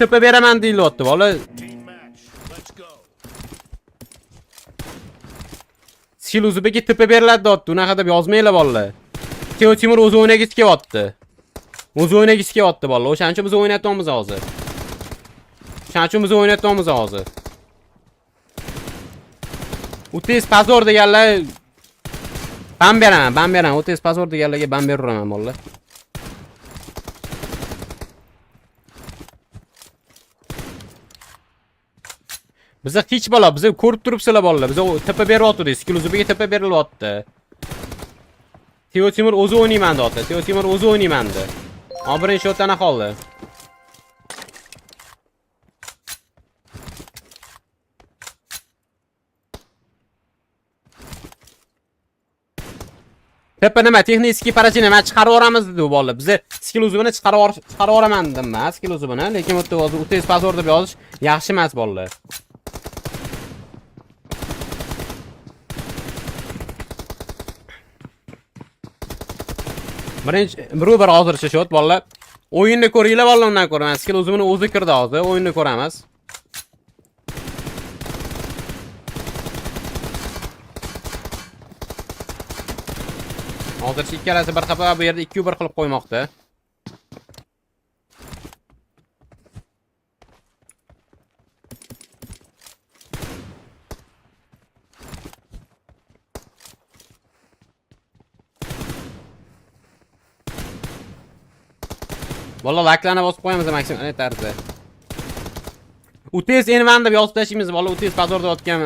TP beraman deyilyapti bola. Skill uzubiga TP beriladi deyapti. Unaqa deb yozmanglar bolalar. Teo Timur o'zi o'ynagisi kelyapti. O'zi o'ynagisi kelyapti bolalar. O'shaning uchun biz o'ynatyapmiz hozir. O'shaning uchun biz o'ynatyapmiz hozir. U tez pozor deganlar ban beraman, ban beraman. U tez pozor deganlarga ban beraveraman bolalar. Biza hech balo, biza ko'rib turibsizlar bolalar. Biza TP beryapti, skill uzubiga TP berilyapti. Teo Timur o'zi o'ynayman deyapti. Teo Timur o'zi o'ynayman dedi. Ha, birinchi o'tana qoldi. TP nima? Texnik поражение man chiqarib yuboramiz dedi u bolalar. Biza skill uzubini chiqarib yuboraman dedim man, skill uzubini, lekin bu yerda hozir UTS pozor deb yozish yaxshi emas bolalar. Birinchi bir hozircha shot bolalar. O'yinni ko'ringlar bolalar, undan ko'ra. Man skill uzubini o'zi kirdi hozir. O'yinni ko'ramiz. Hozircha ikkalasi bir xafa, bu yerda 2-1 qilib qo'ymoqda. Bola laklarni bosib qo'yamiz maksimal tarzda. UTS N1 deb yozib tashlaymiz bola, UTS bozorda yotgan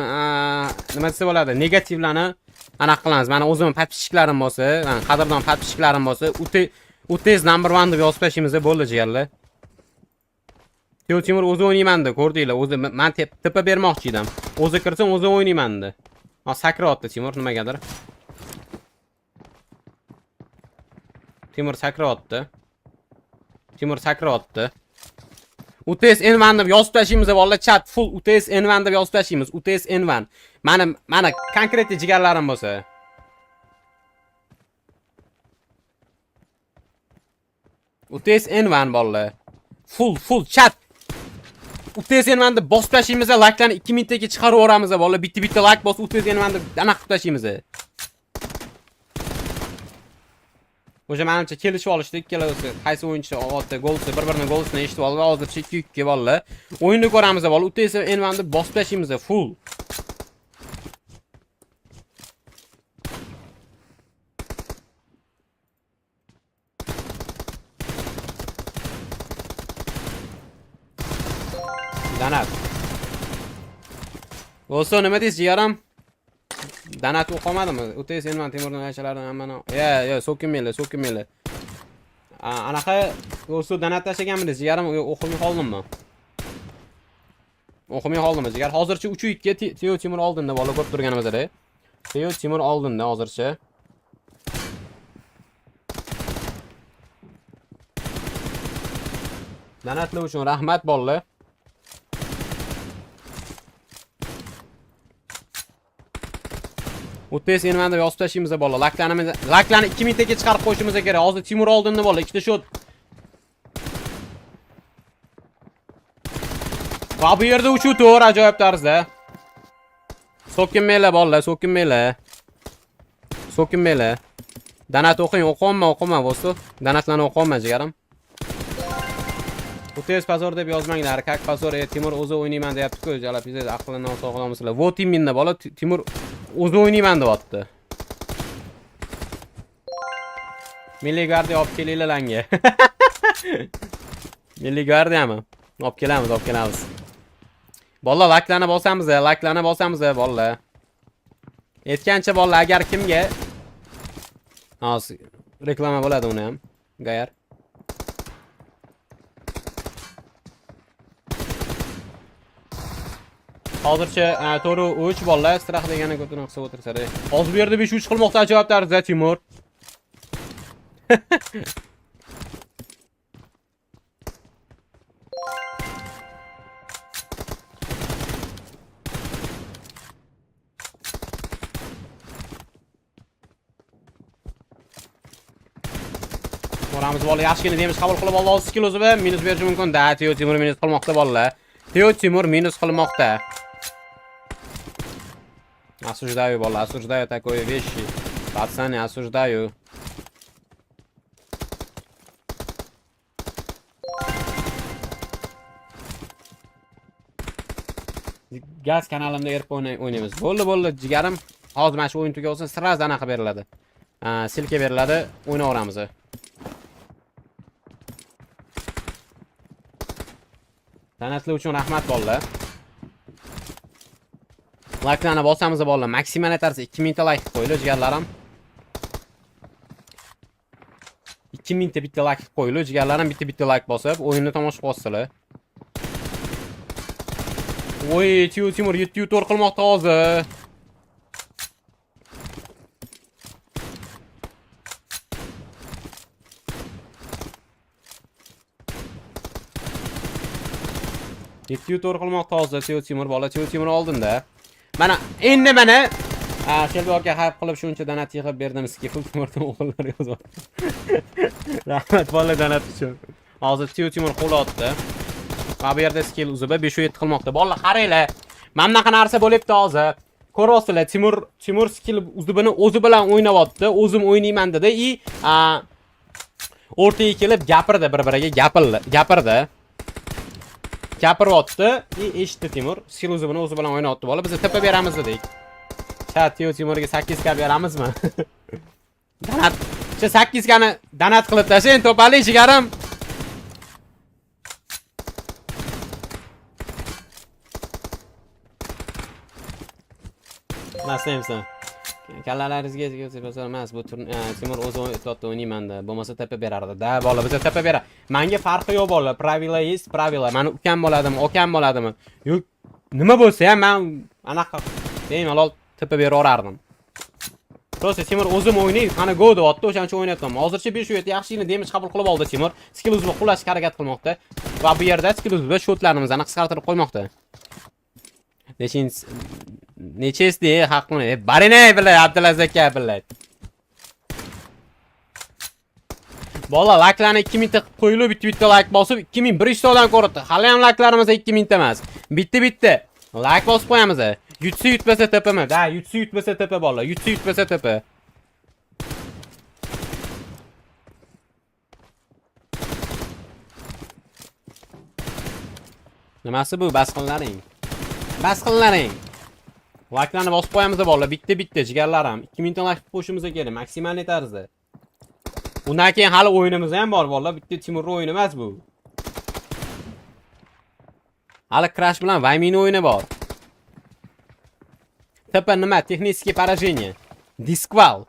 nima desa bo'ladi, negativlarni anaqa qilamiz. Mana o'zimning podpischiklarim bo'lsa, mana qadrdon podpischiklarim bo'lsa, UTS number 1 deb yozib tashlaymiz bo'ldi jigarlar. Teo Timur o'zi o'ynayman deb ko'rdinglar, o'zi men tepa bermoqchi edim. O'zi kirsin, o'zi o'ynayman dedi. Ha, sakrayapti Timur nimagadir. Timur sakrayapti. Timur sakrayapti. UTS N1 deb yozib tashlaymiz bolalar, chat full UTS N1 deb yozib tashlaymiz. UTS N1. Mana konkretli jigarlarim bo'lsa. UTS N1 bolalar. Full chat. UTS N1 deb bosib tashlaymiz, laklarni 2 minutga chiqarib yuboramiz bolalar. Bitta-bitta lak bosib UTS N1 deb anaqa qilib tashlaymiz. O'sha menimcha kelishib olishdi ikkalasi. Qaysi o'yinchi otdi, golsi, bir-birini golsini eshitib oldi. Hozircha 2-2 bolalar. O'yinni ko'ramiz bolalar. UTS N1 deb bosib tashlaymiz full. Donat. Bo'lsa nima deysiz jigarim? Donat o'qomadimi? UTS N1 Timurning ayshalarini hammani. Ya, ya, so'kinmanglar, so'kinmanglar. Anaqa bo'lsa donat tashlaganmidingiz jigarim? O'qimay qoldimmi? O'qimay qoldimmi jigar? Hozircha 3-2 Teo Timur oldinda bola ko'rib turganimizda. Teo Timur oldinda hozircha. Donatlar uchun rahmat bolalar. UTS N1 deb yozib tashlaymiz bolalar. Laklarni 2 minutga chiqarib qo'yishimiz kerak. Hozir Timur oldinda bolalar, ikkita shot. Va bu yerda 3-4 ajoyib tarzda. So'kinmanglar bolalar, so'kinmanglar. So'kinmanglar. Donat o'qing, o'qiyapman, o'qiyapman bo'stu. Donatlarni o'qiyapman jigarim. UTS pozor deb yozmanglar. Kak pozor, Timur o'zi o'ynayman deyapti-ku. Jalab aqlini nosog'lomsizlar. Вот именно bola, Timur o'zi o'ynayman deyapti. Milliy gvardiya olib kelinglar langa. Milliy gvardiyami? Olib kelamiz, olib kelamiz. Bolalar laklarni bosamiz, laklarni bosamiz bolalar. Aytgancha bolalar, agar kimga hozir reklama bo'ladi uni ham. Gayar. Hozircha 4-3 bolalar strah degani ko'tini qisib o'tirsa. Hozir bu yerda 5-3 qilmoqda ajoyib tarzda Timur. Ko'ramiz bolalar, yaxshigina damage qabul qilib oldi. Hozir skill o'zi bilan minus berishi mumkin. Da, Teo Timur minus qilmoqda bolalar. Teo Timur minus qilmoqda. Осуждаю, bolalar, осуждаю такое вещи. Пацаны, осуждаю. Gaz kanalimda erib o'ynaymiz. Bo'ldi, bo'ldi, jigarim. Hozir mana shu o'yin tugasin, sразу anaqa beriladi. Silka beriladi, o'ynayveramiz. San'atlar uchun rahmat bolalar. Likelarni bosamiz bolalar. Maksimal tarzda 2000 ta like qo'yinglar jigarlarim. 2000 ta bitta like qo'yinglar jigarlarim, bitta-bitta like bosib, o'yinni tomosha qilasizlar. Voy, Teo Timur 704 qilmoqda hozir. Yetti to'rt qilmoqda hozir Teo Timur bola, Teo Timur oldinda. Mana endi mana Shelby aka hayb qilib shuncha donat yig'ib berdim sizga. Pul Timurdan o'g'illar yozyapti. Rahmat bola donat uchun. Hozir Teo Timur qo'l otdi. Va bu yerda skill uzib 507 qilmoqda. Bolalar qaranglar. Mana bunaqa narsa bo'lyapti hozir. Ko'ryapsizlar, Timur skill uzibini o'zi bilan o'ynayapti. O'zim o'ynayman dedi и o'rtaga kelib gapirdi, bir-biriga gapirdi, gapirdi. Gapiryapti и eshitdi Timur. Skill uzibini o'zi bilan o'ynayapti bola. Biz TP beramiz dedik. Chat Teo Timurga 8 k beramizmi? Donat. Shu 8 kani donat qilib tashlang, to'palik jigarim. Naslaymisan? Kallalaringizga bosar emas, bu Timur o'zi o'ynatyapti, o'ynayman-da. Bo'lmasa TP berardi. Da, bola, biza TP bera. Menga farqi yo'q bola. Правила есть, правила. Mani ukam bo'ladimi, okam bo'ladimi? Yo'q, nima bo'lsa ham men anaqa bemalol TP beraverardim. Просто Timur o'zim o'ynay, qani go deyapti, o'shaning uchun o'ynatyapman. Hozircha 5 7 yaxshigina damage qabul qilib oldi Timur. Skill uzib qulashga harakat qilmoqda. Va bu yerda skill uzib shotlarimizni qisqartirib qo'ymoqda. Nechinchi nechesi haqni barinay bilan Abdulaziz aka bilan. Bola laklarni 2000 ta qilib qo'yilib, bitta-bitta like bosib 2100 ta odam ko'ribdi. Hali ham laklarimiz 2000 ta emas. Bitta-bitta like bosib qo'yamiz. Yutsa yutmasa TPmi? Da, yutsa yutmasa TP bola. Yutsa yutmasa TP. Nimasi bu? Bas qilinglaring. Bas qilinglaring. Likelarni bosib qo'yamiz bolalar, bitta-bitta jigarlarim. 2000 ta like qilib qo'yishimiz kerak, maksimalniy tarzda. Undan keyin hali o'yinimiz ham bor bolalar, bitta Timurning o'yini emas bu. Hali Crash bilan Vaymin o'yini bor. TP nima? Технический поражение. Diskval.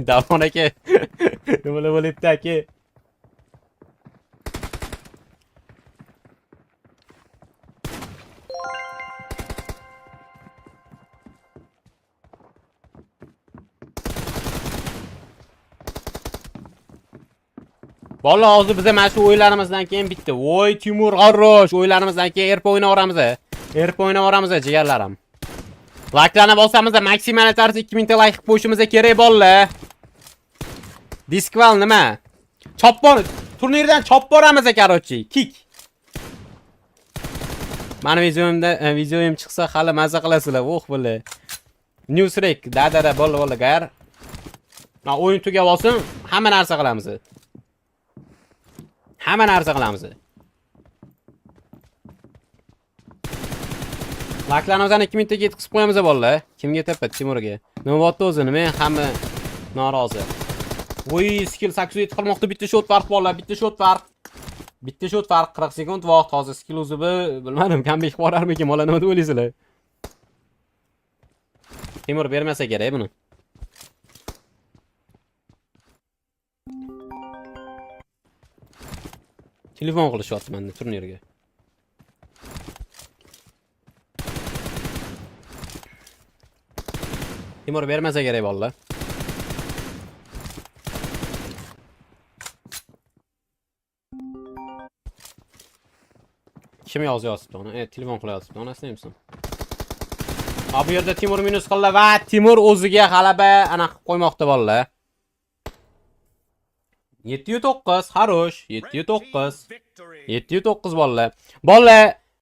Davron aka. Nimalar bo'lyapti aka? Bola hozir biza mana shu o'yinlarimizdan keyin bitta. Voy Timur G'arrosh, o'yinlarimizdan keyin RP o'ynayveramiz. RP o'ynayveramiz jigarlarim. Likelarni bosamiz, maksimal tarzda 2000 ta like qilib qo'yishimiz kerak bolalar. Diskval nima? Chop bor, turnirdan chop boramiz, короче. Kik. Mani videomda videoyim chiqsa hali maza qilasizlar. Oh, bo'la. Newsrek, da da da, bo'ldi, bo'ldi, gar. Ma o'yin tugab olsin, hamma narsa qilamiz. Hamma narsa qilamiz. Laklarimizni 2000 taga yetkazib qo'yamiz bolalar. Kimga tepa? Timurga. Nima bo'lyapti o'zi? Nima hamma norozi? Voy, skill 807 qilmoqda, bitta shot farq bolalar, bitta shot farq. Bitta shot farq, 40 sekund vaqt hozir skill uzubi, bilmadim, comeback qilib yuborarmikin, bola, nima deb o'ylaysizlar? Timur bermasa kerak buni. Telefon qilishyapti menda turnirga. Timur bermasa kerak bolalar. Kim yozyapti uni? Telefon qilyapti. Onasini emsin. Ha, bu yerda Timur minus qildi va Timur o'ziga g'alaba anaqa qilib qo'ymoqda bolalar. 709, хорош, Red 709. team victory. 709, bolalar. Bolalar.